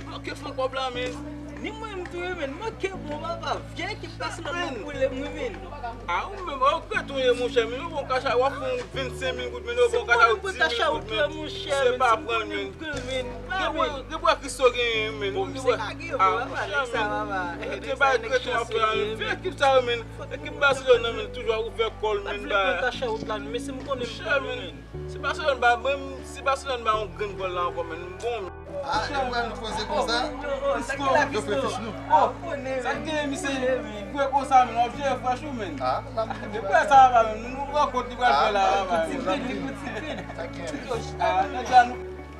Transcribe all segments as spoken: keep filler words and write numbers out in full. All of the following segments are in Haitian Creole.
Manke fon kòb la, men. Ni mwen m tou, men. Manke bon, papa. Vye ekip Barcelone nan boule m, wi, men. A, ou menm, ou regrèt ou ye, monchè, men. Ou bon kach a, w ap fè yon vennsenk mil goud, men. Ou bon kach a, ou di mil goud, men. Se pa pran l, men. Gen bwa, gen bwa Christo genyen, men. Bon, misye ka gen, a, papa, monchè, nèg sa, men. Papa. Te bay kretyen w ap fè la, men. Vye ekip sa yo, men. Ekip Barcelone nan, men, toujou ap ouvè kò l, men. Pa t vle pran kach a wout la, men. Men si m konnen m pran l, men. Si Barcelone ba, mwen, si Barcelone ba yon grenn gòl la ankò, men, m bon. Ah, depi nou poze konsa, yo fè fich nou. Oh, sa k gen, misye, vre konsa, men, w ap jere frèch ou, men. Ah, la, depi sa va, men, nou rankont li pral fè la, va, men. Ah, nèg la, nou,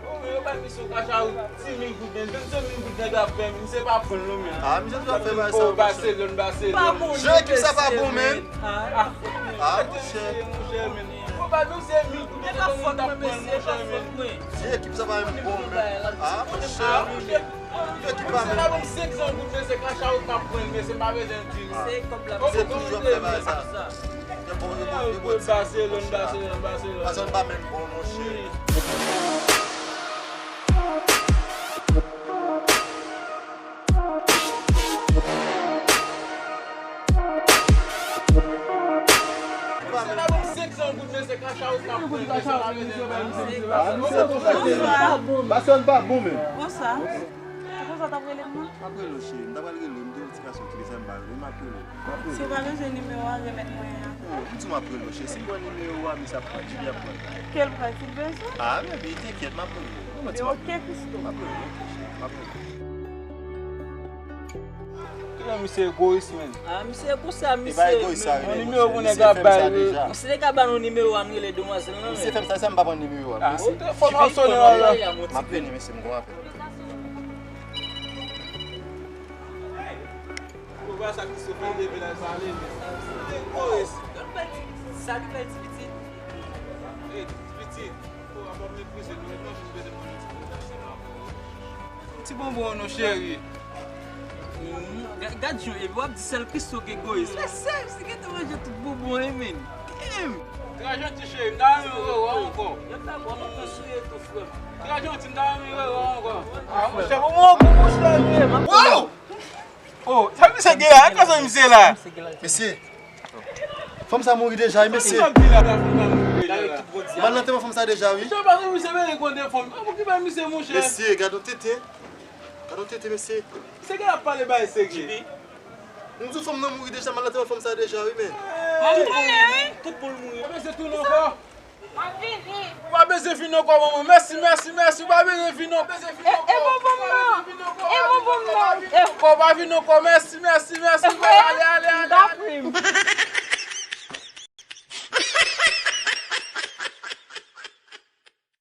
oh, men, yo bay misye yon kach a wout, dis mil goud, men, vennde mil goud, nèg la fè, men, se pa pran l, non, men. Ah, misye toujou ap fè bagay sa, oh, Barcelone, Barcelone. Jan ekip sa pa bon, men. Ah, monchè. Monchè, men. Bon, pa menm se mil goud, men se moun t ap pran l, monchè, men. Ti ekip sa pa menm bon, men. Ah, monchè. Ekip pa menm. Misye la ban m senk san goud, men se kach a wout m ap pran l, men se pa bezwen di. Se toujou ap fè bagay sa. Yo bon, yo bon, yo bon. Barcelone, Barcelone, Barcelone. Barcelone pa menm bon, monchè. Misye la ban m senk san goud, men se kach a wout m ap pran l, men se pa bezwen di. Ah, misye tou fèk. Barcelone pa bon, men. Konsa? Se konsa w t ap rele m nan? M ap rele w, cheri. M ta pral rele w. M te yon ti gason ki bezwen m pa rele. M ap rele w. Si w pa bezwen nimewo a, remèt mwen an. Oh, m di w m ap rele w, cheri. Si m pran nimewo a, misye ap pran. Jimmy ap pran. Kèl pral si l bezwen? Ah, baby, tenkèt, m ap rele w. Men oke, Christo. M ap rele w, oke, cheri. M ap rele w. Kilè misye egoyis, men. Ah, misye konsa, misye. Li pa egoyis sa, men. Yon nimewo pou nèg la bay, wi. Si te ka ba nou nimewo a, n rele demwazèl nan, men. Misye fè m sa, sa m pa pran nimewo a. Ah, fò n ap sonnen la. M ap vini, mesye, m gon apèl. Ou wè sa ki sou fè leve la pale, men. Egoyis. Sa ki fè ti pitit. Ey, ti pitit. Ti bonbon non, cheri. Gad jan, epi w ap di sèl Christo ki egoyis. Mesye, misye gentan manje tout bonbon, wi, men. Damn! Trè janti, cheri, m ta renmen wè w ankò. Yo fè bon, nou sou ye tou, frè m. Trè janti, m ta renmen wè w ankò. Ah, monchè, bonbon, bonbon, cheri. Wow! Oh, sa misye gen la? Gad sa misye la. Mesye, fanm sa mouri deja, wi, mesye. M al nan antèman fanm sa deja, wi. Mesye, gad yon tete. Gad yon tete, mesye. Misye gen ap pale bagay serye. M di w fanm nan mouri deja, m al nan antèman fanm sa deja, wi, men. Tout bon l mouri. Ou pa bezwen tounen ankò. M ap vini. Ou pa bezwen vin ankò, manman. Mèsi, mèsi, mèsi. Ou pa bezwen vin ankò. E bonbon m nan. E bonbon m nan. Ou pa vin ankò. Mèsi, mèsi, mèsi.